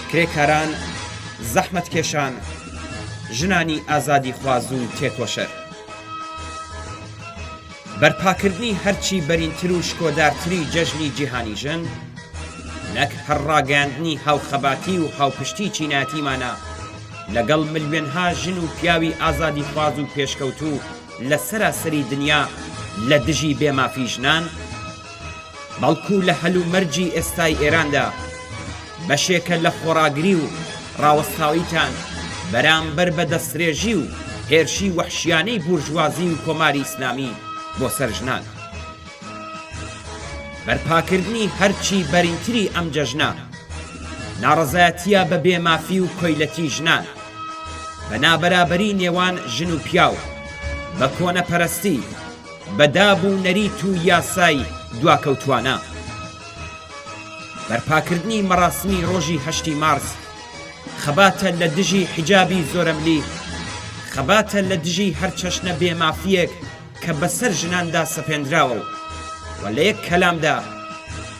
کرێکاران، زەحمەتکێشان، ژنانی ئازادیخواز و تێکۆشەر. بەرپاکردنی هەرچی بەرینتر و شکۆدارتری جەژنی جیهانی ژن، نەک هەر ڕاگەیاندنی هاوخەباتی و هاوپشتی چینایەتیمانە لەگەڵ ملیۆنها ژن و پیاوی ئازادیخواز و پێشکەوتوو لە سەراسەری دنیا لە دژی بێ مافی ژنان، بەڵکو لە هەلومەرجی ئێستای ئێراندا بەشێکە لە خۆڕاگری و ڕاوەستاویتان بەرامبەر بە دەسترێژی و هێرشی وەحشیانەی بورژوازی و کۆماری ئیسلامی بۆ سەر ژنان. بەرپاکردنی هەرچی بەرینتری ئەم جەژنە، ناڕەزایەتییە بە بێ مافی و کۆیلەتی ژنان، بە نابەرابەری نێوان ژن و پیاو، بە کۆنەپەرستی، بە داب و نەریت و یاسای دواکەوتوانە. بەرپاکردنی مەڕاسمی ڕۆژی هەشتی مارس، خەباتە لە دژی حیجابی زۆرەملی، خەباتە لە دژی هەرچەشنە بێ مافییەک کە بەسەر ژناندا سەپێندراوە و و لە یەک کەلامدا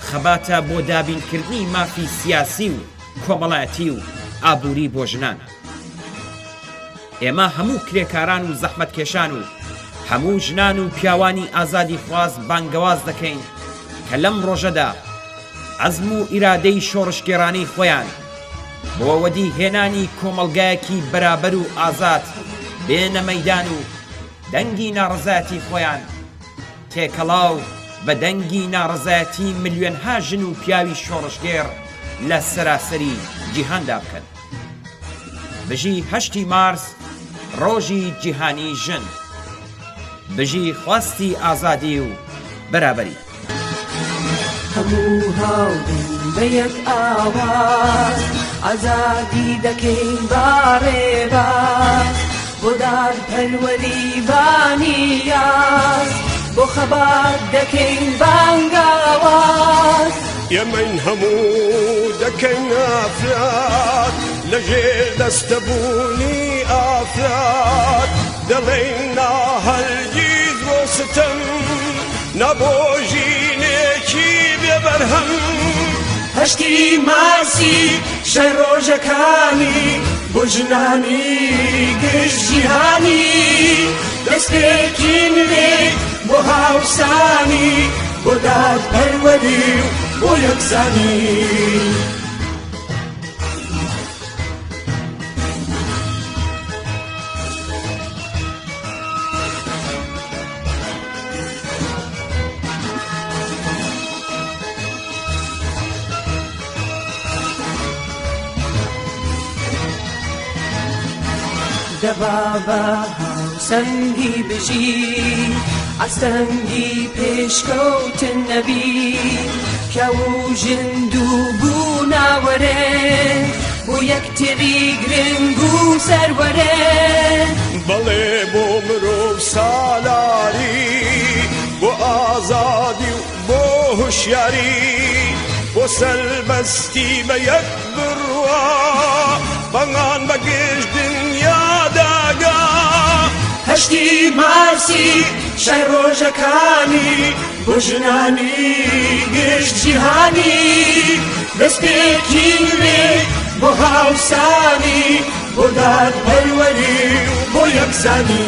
خەباتە بۆ دابینکردنی مافی سیاسی و کۆمەڵایەتی و ئابووری بۆ ژنان. ئێمە هەموو کرێکاران و زەحمەتکێشان و هەموو ژنان و پیاوانی ئازادیخواز بانگەواز دەکەین کە لەم ڕۆژەدا عەزم و ئیرادەی شۆڕشگێڕانەی خۆیان بۆ وەدی هێنانی کۆمەڵگایەکی بەرابەر و ئازاد بێنە مەیدان و دەنگی ناڕەزایەتی خۆیان تێکەڵاو بە دەنگی ناڕەزایەتی ملیۆنها ژن و پیاوی شۆڕشگێڕ لە سەراسەری جیهاندا بکەن. بژی هەشتی مارس ڕۆژی جیهانی ژن. بژی خواستی ئازادی و بەرابەری. هەموو هاودەنگ بە یەک ئاواز ئازادی دەکەین با ڕێباز بۆ دادپەروەری با نیاز بۆ خەبات دەکەین بانگاواز. ئێمەین هەموو دەکەین ئافرەت لە ژێر دەستەبوونی ئافرەت دەڵێین نا هەرگیز بۆ ستەم نا بۆ ژینێکی بێ بەرهەم. هەشتی مارسی شای ڕۆژەکانی بۆ ژنانی گشت جیهانی دەستپێکی نوێ بۆ هاوسانی بۆ دادپەروەری و بۆ یەکسانی. دەبا بە هاوسەنگی بژی ئاستەنگی پێشکەوتن نەبی پیاو و ژن دوو بووناوەرێ بۆ یەکتری گرنگ و سەروەرێ. بەڵێ بۆ مرۆڤ سالاری بۆ ئازادی و بۆ هوشیاری بۆ سەربەستی بە یەک بڕوا بەنگان بە گشت دنیا داگا. هەشتی مارسی شای ڕۆژەکانی بۆ ژنانی گشت جیهانی دەستپێکی نوێ بۆ هاوسانی بۆ دادپەروەری و بۆ یەکسانی.